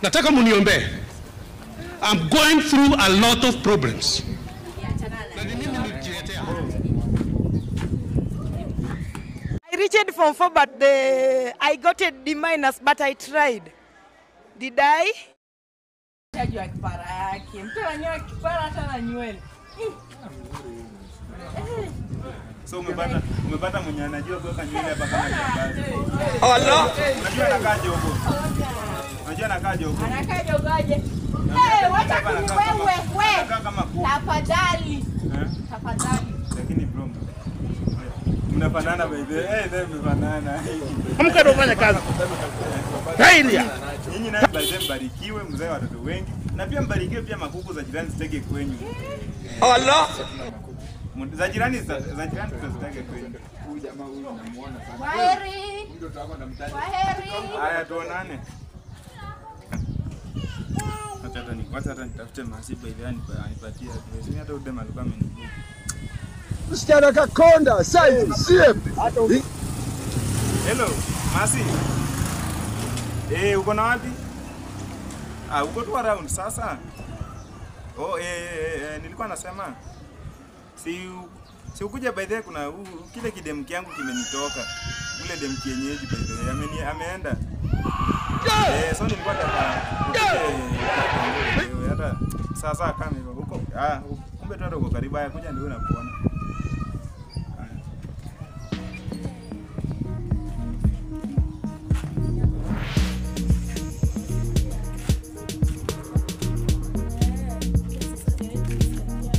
Nataka muniombe. I'm going through a lot of problems. I reached form 4, but I got a D minus, but I tried. Did I? Unajua kipara yake. Mtu ananyoa kipara hata na nywele. So umepata mwenye anajua kuweka nywele hapa kama jambazi. Allah. Unajua anakaa jogo. Unajua anakaa jogo. Anakaa jogoje? Eh, wacha kuniwewe we. Tafadhali. Tafadhali. Lakini bro, mnafanana by the way. Eh, mnafanana. Amka ndio fanya kazi. Failure. Nyinyi naye by the way mbarikiwe, mzae watoto wengi na pia mbarikiwe pia makuku za jirani zitege kwenyu. Allah. Za jirani tutazitege kwenyu. Huyu jamaa huyu namuona sana. Kwaheri. Ndio tutakuwa tunamtaja. Kwaheri. Haya tuonane. Acha hata nitafute masiba ili anipatie address. Mimi hata udem alikuwa amenibook. Msichana kakonda size shape. Hello, Masi. Eh, uko na wapi? Ah, uko tu around sasa. Oh, nilikuwa nasema si ukuja by the way, kuna kile kidem kiangu kimenitoka. Ule dem kienyeji by the way, ameenda. Eh, so nilikuwa nataka hata sasa kama hivyo huko. Ah, kumbe tu uko karibu, haya kuja ndio nakuona.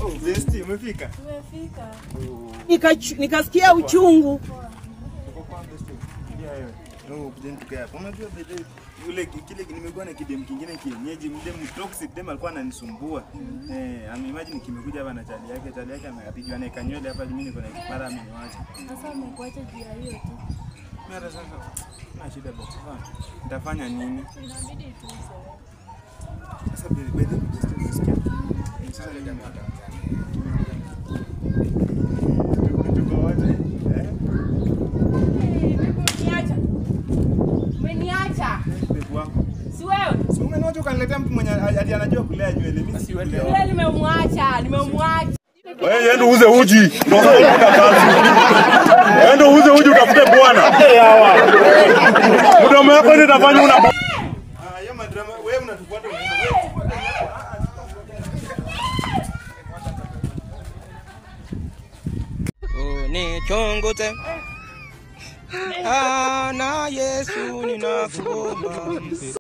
Oh, besti, umefika? Umefika. Nikasikia uchungu. Uko kwa besti. Ndio wewe. No, kujeni hapo. Unajua bebe yule kile nimekuwa na kidem kingine kienyeji, mdem toxic dem alikuwa ananisumbua. Eh, imagine kimekuja hapa na chali yake amepigwa na kanywele hapa, mimi niko na kipara ameniacha. Sasa amekuacha juu ya hiyo tu. Mimi hata sasa na shida box. Nitafanya nini? Inabidi tu uzoee. Sasa bebe just sasa ndio tuko wote. Eh? Umeniacha. Si wewe? Si umeniacha ukaniletea mtu mwenye ati anajua kulea nywele. Mimi si kulea. Yule nimemwacha, nimemwacha. Wewe enda uuze uji. Ndio utapata kazi. Enda uuze uji utafute bwana. Mdomo wako ndio utafanya una. Ah, hiyo madrama wewe unatufuata unaenda. Unichunguze. Na Yesu ninakuomba.